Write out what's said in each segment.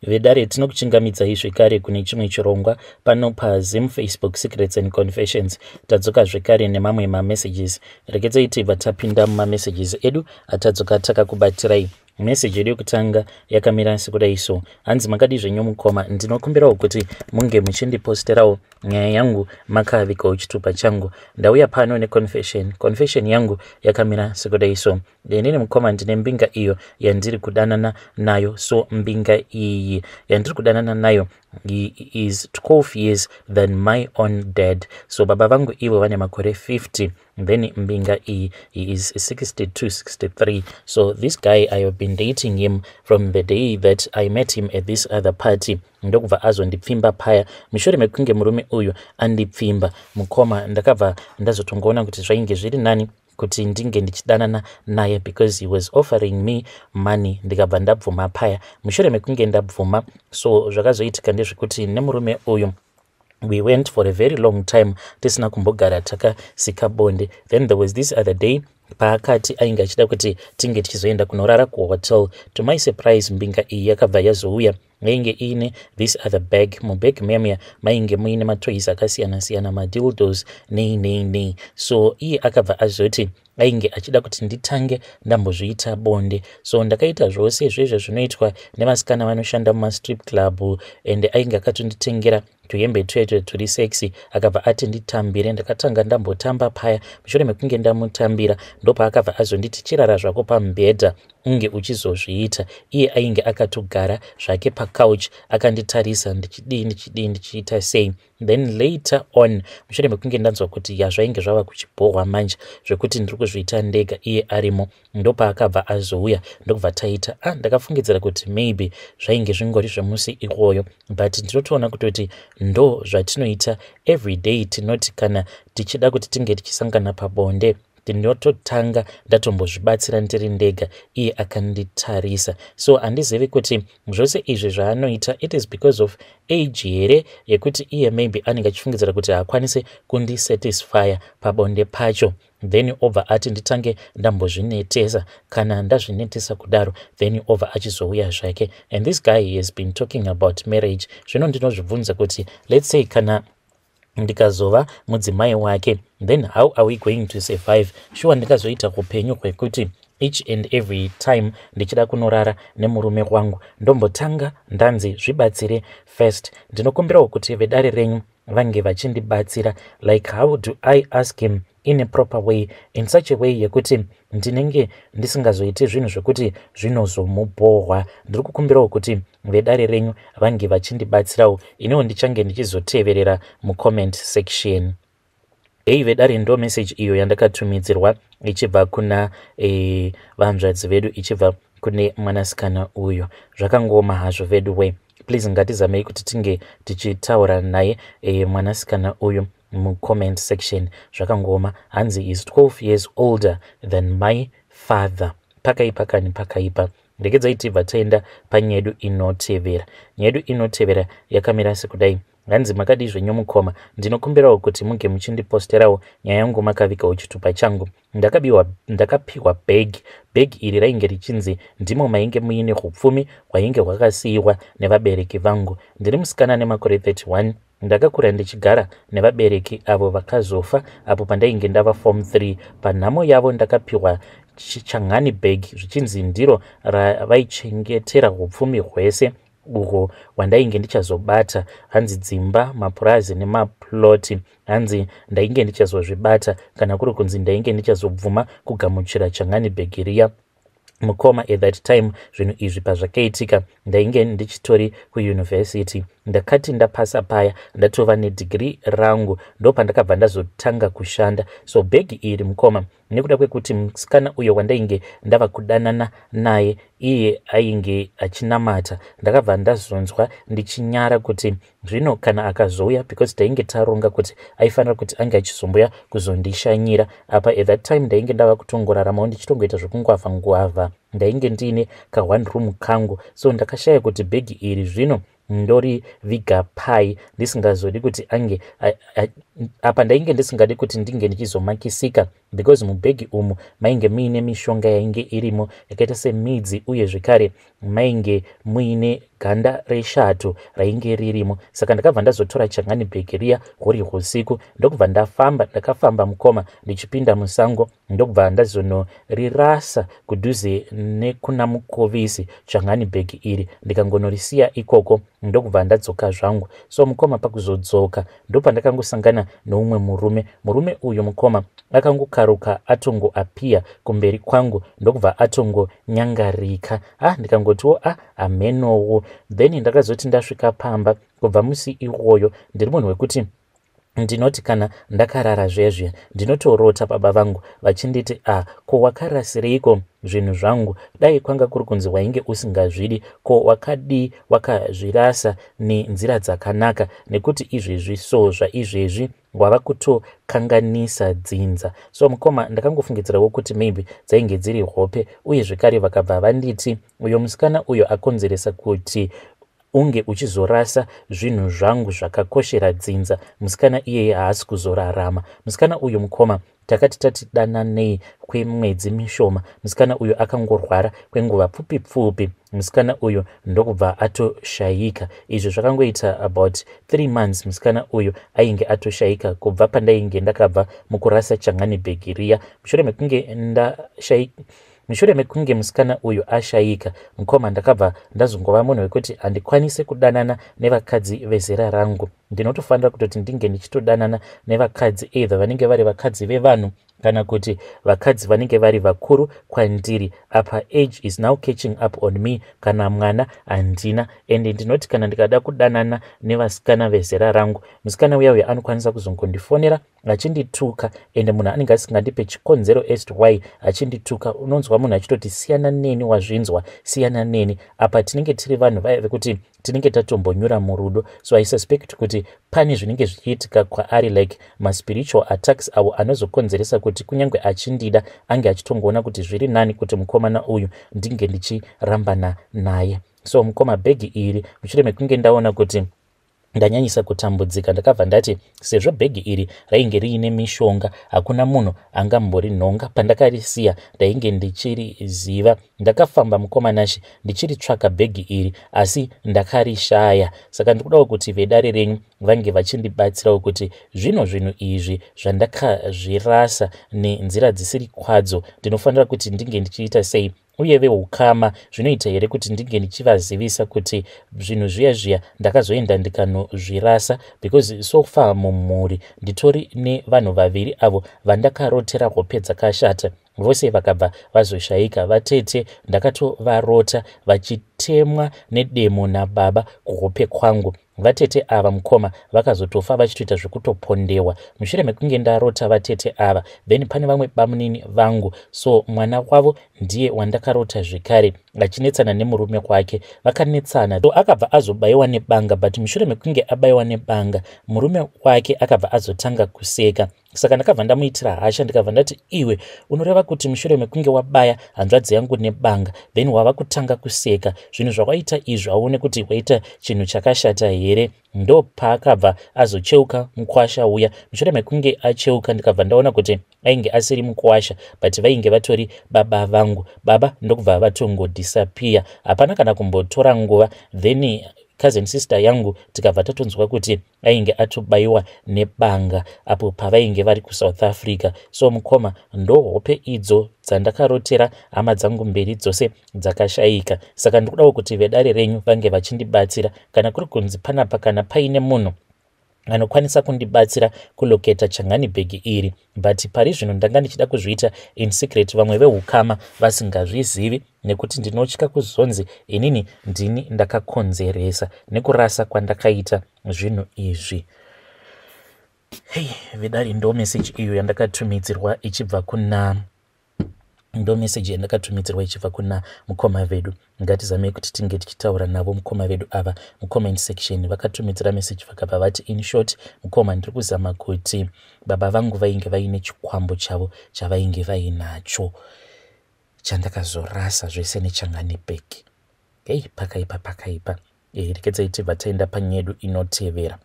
Vedare, tinokuchingamidzai zvekare kune chimwe chirongwa pano paZim Facebook Secrets and Confessions. Tadzoka zvekare nemamwe mamessages. Regedzai tibva tapinda mumamessages edu atadzoka takakubatirai. Meseji yedu yekutanga yakamira sekudai so. Hanzi, "Makadi zvenyu mukoma? Ndinokumbirawo kuti munge muchindiposterawo nyaya yangu makavigawo chitupa changu. Ndauya pano neconfession. Confession yangu yakamira sekudai so. Inini mukoma, ndine mbinga iyo yandiri kudanana nayo. So mbinga iyi yandiri kudanana nayo is 12 years than my own dad. So baba vangu ivo vane makore 50, then mbinga iyi, he is 62, 63. So this guy, I have been dating him from the day that I met him at this other party. Ndokubva azondipfimba paya. Mushure mekunge murume uyu andipfimba, mukoma, ndakabva ndazotongoona kuti zvainge zviri nani kuti ndinge ndichidanana naye because he was offering me money. Ndikabva ndabvuma paya. Mushure mekunge ndabvuma, so zvakazoitika ndezvekuti nemurume uyu we went for a very long time tisina kumbogara takasika bonde. Then there was this other day paakati ainge achida kuti tinge tichizoenda kunorara kuhotel. To my surprise, mbinga iyi yakabva yazouya. Yainge iine this other bag. Mubag memuya mainge muine matoys akasiyana-siyana, madildos, nei nei nei. So iye akabva azoti ainge achida kuti nditange ndambozviita bonde. So ndakaita zvose zvezvo zvinoitwa nevasikana vanoshanda mumastrip club, and ainge akatonditengera tuhembe tuetwe turi sexy. Akabva ati nditambire. Ndakatanga ndambotamba paya. Mushure mekunge ndamutambira, ndopaakabva azonditi, 'Chirara zvako pamubhedha unge uchizozviita.' Iye ainge akatogara zvake pacouch akanditarisa ndichidii, ndichidii, ndichiita sei. Then later on, mushure mekunge ndanzwa kuti ya, zvainge zvava kuchibhohwa manje zvekuti ndiri kuzviita ndega iye arimo, ndopaakabva azouya, ndokubva taita. Ah, ndakafungidzira kuti maybe zvainge zvingori zvemusi iwoyo, but ndinotoona kutoti ndo zvatinoita every day. Tinoti kana tichida kuti tinge tichisangana pabonde, ndinototanga ndatombozvibatsira ndiri ndega iye akanditarisa. So handizivi kuti zvose izvi zvaanoita, it is because of age here, yekuti iye maybe anenge achifungidzira kuti haakwanisi kundisatisfya pabonde pacho, then obva ati nditange ndambozvinetesa. Kana ndazvinetesa kudaro, then obva achizouya zvake. And this guy has been talking about marriage. Zvino ndinozvibvunza kuti, let's say kana ndikazova mudzimai wake, then how are we going to survive? Shuwa ndingazoita upenyu hwekuti each and every time ndichida kunorara nemurume wangu ndombotanga ndanzi zvibatsire first? Ndinokumbirawo kuti vedare renyu vange vachindibatsira. Like, how do I ask him in a proper way, in such a way yekuti ndinenge ndisingazoiti zvinhu zvekuti zvinozomubhohwa? Ndiri kukumbirawo kuti vedare renyu vange vachindibatsirawo. Iniwo ndichange ndichizoteverera mucomment section." Hei vedare, ndo message iyo yandakatumidzirwa ichibva kuna vanzvadzi vedu, ichibva kune mwanasikana uyo. Zvakangoma hazvo vedu we. Please, ngatizamei kuti tinge tichitaura naye mwanasikana uyu mucomment section. Zvakangoma. Hanzi, "Is 12 years older than my father." Pakaipa kani, pakaipa. Regedzai tibva taenda panyedu inotevera. Nyedu inotevera yakamira sekudai. Hanzi, "Makadi zvenyu mukoma? Ndinokumbirawo kuti munge muchindiposterawo nyaya yangu makavigawo chitupa changu. Ndakapiwa bhegi. Bhegi iri rainge richinzi ndimo mainge muine upfumi hwainge hwakasiyiwa nevabereki vangu. Ndiri musikana nemakore 31. Ndakakura ndichigara nevabereki avo vakazofa apo pandainge ndava form 3. Panhamo yavo ndakapiwa changani bag, zvichinzi ndiro ravaichengetera upfumi hwese uhwo hwandainge ndichazobata." Hanzi dzimba, mapurazi nemaploti. Hanzi ndainge ndichazozvibata kana kuri kunzi ndainge ndichazobvuma kugamuchira changani bhegi riya. Mukoma, at that time zvinhu izvi pazvakaitika, ndainge ndichitori kuyunivhesity. Ndakati ndapasa paya, ndatova nedigiri rangu, ndopandakabva ndazotanga kushanda. So bhegi iri, mukoma, nekuda kwekuti musikana uyo wandainge ndava kudanana naye iye ainge achinamata, ndakabva ndazonzwa ndichinyara kuti zvino kana akazouya, because tainge taronga kuti aifanira kuti ange achizomboya kuzondishanyira. Apa at that time ndainge ndava kutongoraramawo ndichitongoita zvekungwavha ngwavha. Ndainge ndiine kaone room kangu. So ndakashaya kuti bhegi iri zvino ndoriviga pai, ndisingazodi kuti ange apa ndainge ndisingadi kuti ndinge ndichizomakisika, because mubhegi umu mainge muine mishonga yainge irimo yakaita semidzi, uye zvekare mainge muine ganda reshato rainge ririmo. Saka ndakabva ndazotora changani bhegi riya huri husiku, ndokubva ndafamba. Ndakafamba mukoma ndichipinda musango, ndokubva ndazonorirasa kudhuze nekuna Mukovisi, changani bhegi iri, ndikangonorisiya ikoko, ndokubva ndadzoka zvangu. So mukoma, pakuzodzoka ndopandakangosangana neumwe murume. Murume uyu mukoma akangokaruka atongoapiya kumberi kwangu, ndokubva atongonyangarika. Ah, ndikangotiwo a ah, hamenowo. Then ndakazoti ndasvika pamba, kubva musi iwoyo ndiri munhu wekuti ndinoti kana ndakarara zviya zviya, ndinotorota baba vangu vachinditi, "A ah, ko wakarasireiko zvinhu zvangu? Dai kwanga kuri kunzi wainge usingazvidi, ko wakadii wakazvirasa nenzira dzakanaka? Nekuti izvezvi so zvaizvezvi wava kutokanganisa dzinza." So mukoma, ndakangofungidzirawo kuti maybe dzainge dziri hope. Uye zvekare vakabva vanditi, "Uyo musikana uyo akonzeresa kuti unge uchizorasa zvinhu zvangu zvakakoshera dzinza, musikana iyeye haasi kuzorarama." Musikana uyu mukoma, takati tati dananei kwemwedzi mishoma, musikana uyu akangorwara kwenguva pfupi pfupi, musikana uyu ndokubva atoshayika. Izvi zvakangoita about 3 months musikana uyu ainge atoshayika kubva pandainge ndakabva mukurasa changani bhegi riya. Mushure mekunge musikana uyu ashayika mukoma, ndakabva ndazongova munhu wekuti handikwanisi kudanana nevakadzi vezera rangu. Ndinotofanira kutoti ndinge ndichitodanana nevakadzi either vanenge vari vakadzi vevanhu kana kuti vakadzi vanenge vari vakuru kwandiri. Apa age is now catching up on me, kana mwana handina. Ende ndinoti kana ndikada kudanana nevasikana vezera rangu, musikana uya uyo anokwanisa kuzongondifonera achindituka, ende munhu anenge asingandipe chikonzero as to why achindituka. Unonzwa munhu achitoti, "Siyana neni, wazvinzwa? Siyana neni." Apa tinenge tiri vanhu vaya vekuti tinenge tatombonyura murudo. So I suspect kuti pane zvinenge zvichiitika kwaari, like maspiritual attacks avo anozokonzeresa kuti kunyange achindida ange achitongoona kuti zviri nani kuti mukomana uyu ndinge ndichirambana naye. So mukoma, bhegi iri, mushure mekunge ndaona kuti ndanyanyisa kutambudzika, ndakabva ndati sezvo bhegi iri rainge riine mishonga, hakuna munhu angamborinhonga. Pandakarisiya ndainge ndichiriziva. Ndakafamba mukoma Nashe ndichiritsvaka bhegi iri, asi ndakarishaya. Saka ndikudawo kuti vedare renyu vange vachindibatsirawo kuti zvino zvinhu izvi zvandakazvirasa nenzira dzisiri kwadzo, ndinofanira kuti ndinge ndichiita sei? Uye veukama, zvinoita here kuti ndinge ndichivazivisa kuti zvinhu zviya zviya ndakazoenda ndikanozvirasa? Because so far mumhuri nditori nevanhu vaviri avo vandakarotera hope dzakashata, vose vakabva vazoshayika. Vatete ndakatovarota vachitemwa nedemo nababa kuhope kwangu. Vatete ava mukoma vakazotofa vachitoita zvekutopondewa mushure mekunge ndarota vatete ava. Then pane vamwe bamunini vangu, so mwana wavo ndiye wandakarota zvekare achinetsana nemurume wake. Vakanetsana, so akabva azobayiwa nebanga, but mushure mekunge abayiwa nebanga, murume wake akabva azotanga kuseka. Saka ndakabva ndamuitira hasha, ndikabva ndati, "Iwe unoreva kuti mushure mekunge wabaya hanzvadzi yangu nebanga, then wava kutanga kuseka? Zvinhu zvakaita izvi, aone kuti waita chinhu chakashata here?" Ndo paakabva azocheuka mukwasha uya. Mushure mekunge acheuka, ndikabva ndaona kuti ainge asiri mukwasha, but vainge vatori baba vangu. Baba ndokubva vatongodisappear, hapana kana kumbotora nguva, then cousin sister yangu tikabva tatonzwa kuti ainge atobayiwa nebanga apo pavainge vari kuSouth Africa. So mukoma, ndohope idzo dzandakarotera hama dzangu mberi dzose dzakashayika. Saka ndikudawo kuti vedare renyu vange vachindibatsira kana kuri kunzi panapa kana paine munhu anokwanisa kundibatsira kulocata changani bhegi iri. But pari zvino ndanga ndichida kuzviita in secret, vamwe veukama vasingazvizivi, nekuti ndinotya kuzonzi inini ndini ndakakonzeresa nekurasa kwandakaita zvinhu izvi. Hei vedare, ndo meseji iyo yandakatumidzirwa ichibva kuna, ndo meseji yandakatumidzirwa ichibva kuna mukoma vedu. Ngatizamei kuti tinge tichitaura navo mukoma vedu ava. Mucomment section vakatumidzira meseji, vakabva vati, "In short mukoma, ndiri kuzama kuti baba vangu vainge vaine chikwambo chavo chavainge vainacho chandakazorasa zvese nechangani bhegi." Hei, pakaipa, pakaipa. Rekedzai tibva taenda panyedu inotevera.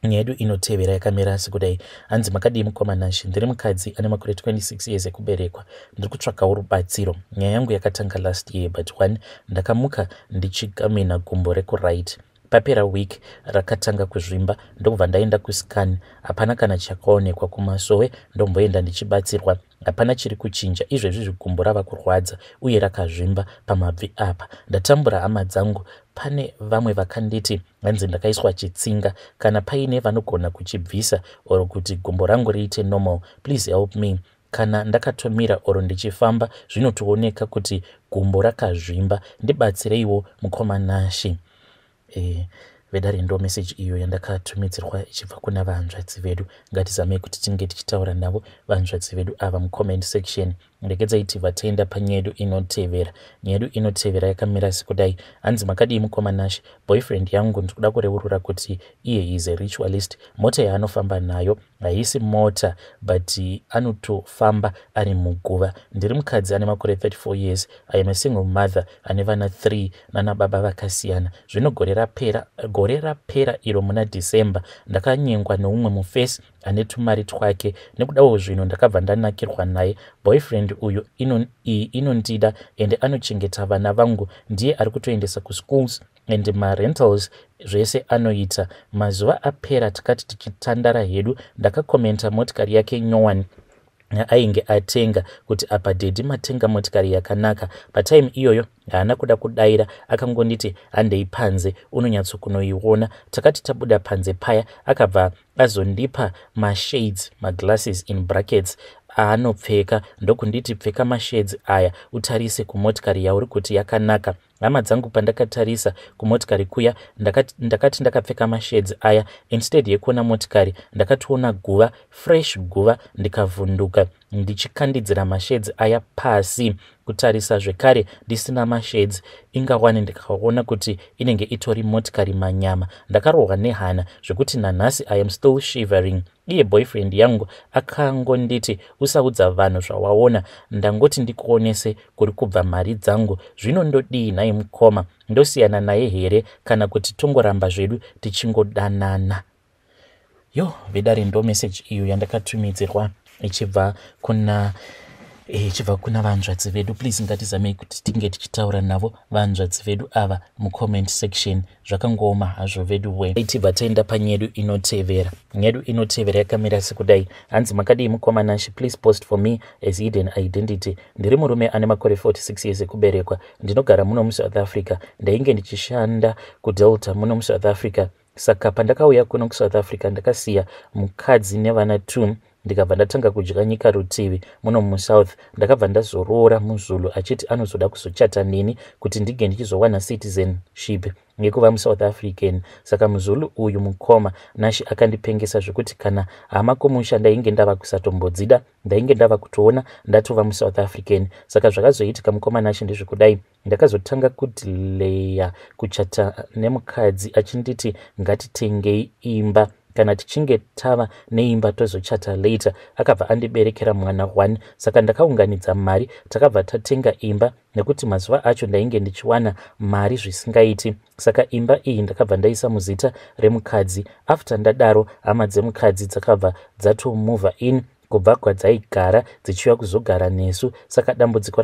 Nyaya yedu inotevera yakamira sekudai. Hanzi makadii mukoma Nashe, ndiri mukadzi ane makore 26 years ekuberekwa. Ndiri kutsvakawo rubatsiro. Nyaya yangu yakatanga last year but one ndakamuka ndichigamina gumbo rekuright. Papera week rakatanga kuzvimba ndokubva ndaenda kuscan hapana kana chakaonekwa kumasowe ndomboenda ndichibatsirwa hapana chiri kuchinja izvezvi zvigumbo rava kurwadza uye rakazvimba pamabvi apa. Ndatambura hama dzangu pane vamwe vakanditi hanzi ndakaiswa chitsinga kana paine vanogona kuchibvisa or kuti gumbo rangu riite normal please help me kana ndakatomira or ndichifamba zvinotooneka kuti gumbo rakazvimba ndibatsireiwo mukoma Nashe. E, vedare ndo message iyo yandakatumidzirwa ichibva kuna vahanzvadzi vedu. Ngatizamei kuti tinge tichitaura navo vahanzvadzi vedu ava mucomment section. Regedzai tibva taenda panyaya yedu inotevera. Nyaya yedu inotevera yakamira sekudai. Hanzi makadii mukoma Nashe, boyfriend yangu ndikuda kureurura kuti iye is a ritualist. Mota yaanofamba nayo haisi mota but anotofamba ari muguva. Ndiri mukadzi ane makore 34 years. I am a single mother ane vana 3 nana baba vakasiyana. Zvino gore rapera, gore rapera iro muna December ndakanyengwa neumwe mufesi ane tumari twake. Nekudawo zvino ndakabva ndanakirwa naye. Boyfriend uyu ino, iyi inondida ende anochengeta vana vangu, ndiye ari kutoendesa kuschools and marentals zvese anoita. Mazuva apera takati tichitandara hedu ndakakomenta motikari yake nyowani ainge atenga kuti apa dhedhi matenga motikari yakanaka. Patime iyoyo haana kuda kudaira akangonditi handei panze unonyatsokunoiona. Takati tabuda panze paya akabva azondipa mashades maglasses in brackets aanopfeka ndokunditi pfeka mashades aya utarise kumotikari yauri kuti yakanaka. Hama dzangu pandakatarisa kumotikari kuya ndakati, ndakati ndakapfeka mashades aya instead yekuona motikari ndakatoona guva fresh guva ndikavhunduka ndichikandidzira mashades aya pasi kutarisa zvekare ndisina mashades ingawani ndikaona kuti inenge itori motikari manyama. Ndakarohwa nehana zvekuti nanhasi I am still shivering. Iye boyfriend yangu akangonditi usaudza vanhu zvawaona ndangoti ndikuonese kuri kubva mari dzangu. Zvino ndodii nhai mukoma, ndosiyana naye here kana kuti tongoramba zvedu tichingodanana? Yo vedare ndo message iyo yandakatumidzirwa ichibva kuna ichibva kuna vanzvadzi vedu. Please ngatizamei kuti tinge tichitaura navo vanzvadzi vedu ava mucomment section. Zvakangooma hazvo vedu we. Tibva taenda panyedu inotevera. Nyedu inotevera yakamira sekudai. Hanzi makadii mukoma Nashe, please post for me as hidden identity. Ndiri murume ane makore 46 years ekuberekwa. Ndinogara muno muSouth Africa. Ndainge ndichishanda kuDelta muno muSouth Africa. Saka pandakauya kuno kuSouth Africa ndakasiya mukadzi nevana 2 ndikabva ndatanga kudya nyika rutivi muno muSouth. Ndakabva ndazoroora muZulu achiti anozoda kuzochata neni kuti ndinge ndichizowana citizenship yekuva muSouth African. Saka muZulu uyu mukoma Nashe akandipengesa zvekuti kana hama kumusha ndainge ndava kusatombodzida, ndainge ndava kutoona ndatova muSouth African. Saka zvakazoitika mukoma Nashe ndezvekudai, ndakazotanga kudhileya kuchata nemukadzi achinditi ngatitengei imba kana tichinge tava neimba tozochata later. Akabva andiberekera mwana 1 saka ndakaunganidza mari takabva tatenga imba nekuti mazuva acho ndainge ndichiwana mari zvisingaiti. Saka imba iyi ndakabva ndaisa muzita remukadzi. After ndadaro hama dzemukadzi dzakabva dzatomove in kubva kwadzaigara dzichiuya kuzogara nesu. Saka dambudziko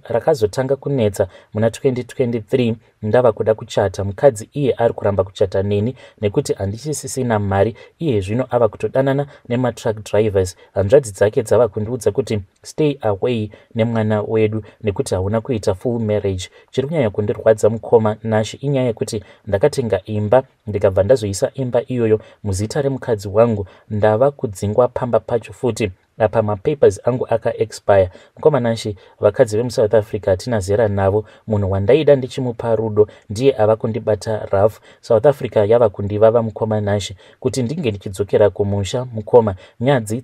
rakazotanga kunetsa muna 2023 ndava kuda kuchata. Mukadzi iye ari kuramba kuchata neni nekuti handichisisina mari. Iye zvino ava kutodanana nematruck drivers. Hanzvadzi dzake dzava kundiudza kuti stay away nemwana wedu nekuti hauna kuita full marriage. Chiri kunyanya kundirwadza mukoma Nashe inyaya yekuti ndakatenga imba ndikabva ndazoisa imba iyoyo muzita remukadzi wangu. Ndava kudzingwa pamba pacho futi apa mapapers angu akaexpire. Mukoma Nashe, vakadzi vemuSouth Africa hatina zera navo. Munhu wandaida ndichimupa rudo ndiye ava kundibata rough. South Africa yava kundivava mukoma Nashe. Kuti ndinge ndichidzokera kumusha mukoma, nyadzi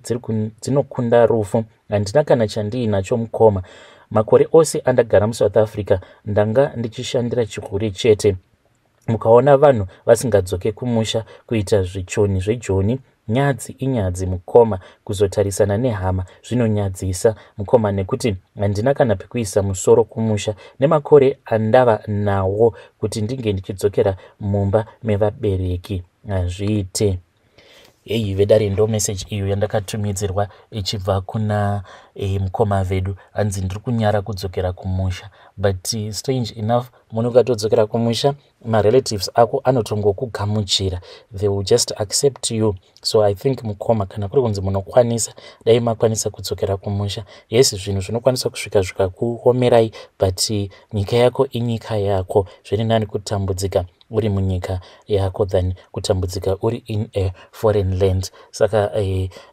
dzinokunda rufu. Handina kana chandiinacho mukoma. Makore ose andagara muSouth Africa ndanga ndichishandira chihure chete. Mukaona vanhu vasingadzoke kumusha kuita zvichoni zvejoni, nyadzi inyadzi mukoma. Kuzotarisana nehama zvinonyadzisa mukoma nekuti handina kana pekuisa musoro kumusha nemakore andava nawo. Kuti ndinge ndichidzokera mumba mevabereki hazviite. Heyi vedare, ndo message iyo yandakatumidzirwa ichibva kuna mukoma vedu. Hanzi ndiri kunyara kudzokera kumusha, but strange enough, munhu ukatodzokera kumusha, marelatives ako anotongokugamuchira. They will just accept you. So I think mukoma, kana kuri kunzi munokwanisa, dai makwanisa kudzokera kumusha. Yes, zvinhu zvinokwanisa kusvika zvikakuomerai, but nyika yako inyika yako. Zviri nani kutambudzika uri munyika yako than kutambudzika uri in a foreign land. Saka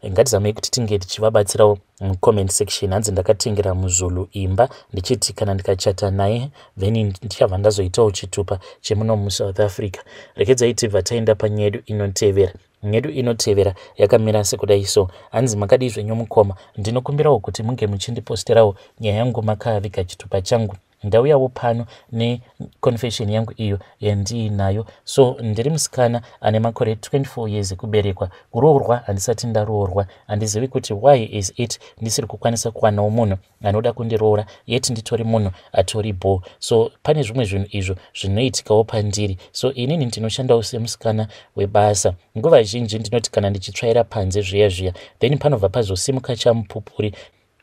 ngatizamei kuti tinge tichivabatsirawo mucomment section. Hanzi ndakatengera muzulu imba ndichiti kana ndikachata naye, then ndichabva ndazoitawo chitupa chemuno muSouth Africa. Rekedzai tibva taenda panyaya yedu inotevera. Nyedu inotevera yakamira sekudai so. Hanzi makadii zvenyu mukoma? Ndinokumbirawo kuti munge muchindiposterawo nyaya yangu makaviga chitupa changu. Ndauyawo pano neconfession yangu iyo yandiinayo. So ndiri musikana ane makore 24 years ekuberekwa. Kuroorwa handisati ndaroorwa. Handizivi kuti why is it ndisiri kukwanisa kuwanawo munhu anoda kundiroora, yet nditori munhu atori bho. So pane zvimwe zvinhu izvo zvinoitikawo pandiri. So inini ndinoshandawo semusikana webasa. Nguva zhinji ndinoti kana ndichitsvaira panze zviya zviya, then panobva pazosimuka chamupupuri.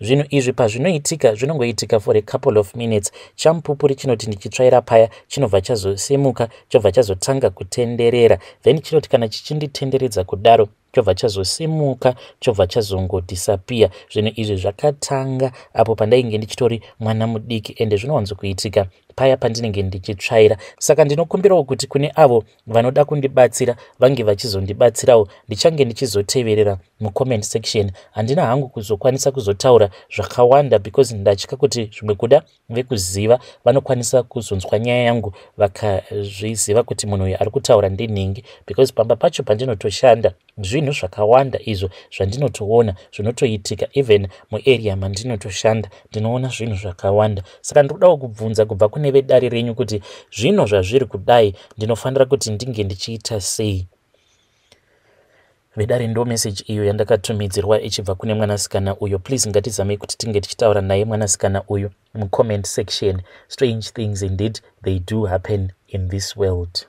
Zvinhu izvi pazvinoitika, zvinongoitika for a couple of minutes. Chamupupuri chinoti ndichitsvaira paya, chinobva chazosimuka, chobva chazotanga kutenderera. Then chinoti kana chichinditenderedza kudaro, chobva chazosimuka, chobva chazongodisappear. Zvinhu izvi zvakatanga apo pandainge ndichitori mwana mudiki, ende zvinowanzokuitika paya pandinenge ndichitsvaira. Saka ndinokumbirawo kuti kune avo vanoda kundibatsira vange vachizondibatsirawo. Ndichange ndichizoteverera mucomment section. Handina hangu kuzokwanisa kuzotaura zvakawanda because ndatya kuti zvimwe kuda vekuziva vanokwanisa kuzonzwa nyaya yangu vakazviziva kuti munhu uyu ari kutaura ndinhingi, because pamba pacho pandinotoshanda, zvinhu zvakawanda izvo zvandinotoona zvinotoitika. Even muarea mandinotoshanda, ndinoona zvinhu zvakawanda. Saka ndinodawo kubvunza kubva kune vedare renyu kuti zvino zvazviri kudai, ndinofanira kuti ndinge ndichiita sei? Vedare, ndo message iyo yandakatumidzirwa ichibva kune mwanasikana uyo. Please, ngatizamei kuti tinge tichitaura naye mwanasikana uyu mucomment section. Strange things indeed, they do happen in this world.